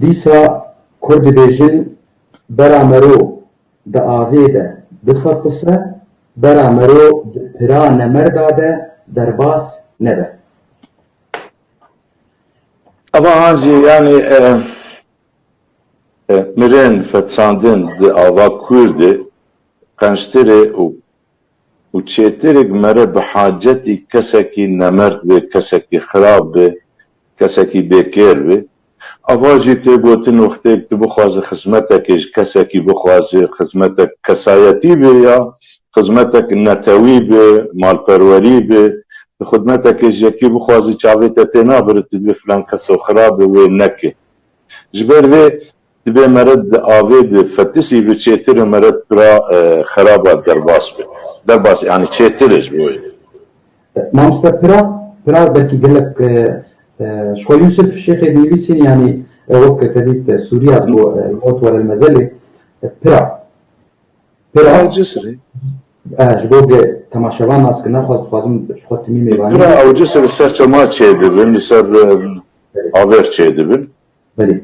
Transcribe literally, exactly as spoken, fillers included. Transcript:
Dîsa Kurd dibêjin, bera mero di avê de bifetise, bera mero di pira nemerda de derbas nebe. Eva han jî, yanî, e, e, mirin, fetisandin di ava kûr de qençtir e û û çêtir e ku mere bi hacetî kesekî nemerd be, kesekî xirab be, kesekî bêkêr be. Ava jî tê gotin, wextê tu bixwaze xizmetekê ji kesekî bixwaze, xizmetek kesayetî be ya xizmetek netewî be, malperwerî be, tu xizmetekê ji yekî bixwaze, çavê te tê nabire, tu dibê filan keso xirab e, wê neke. Ji ber vê dibê mere di avê de fetisî bi, çêtir e mere pira, e, xeraba derbas be. Derbas, yanî çêtir e ji bo wê. Mamoste, pira, pira belkî gelek, e, e, ji xwe Yûsif Şêxê dinivîsîn, yanî, e, wek te dît, e, Sûriya digo, e, got were mezelê, e, pira. Pira, Ew cisrê. e, ji bo ge temaşevan nas ki nexwaz dixwazim ji xwe timî mêvanî. Pira ew cisr li ser çema çêdibin, li ser, e, avêr çêdibin. Belê.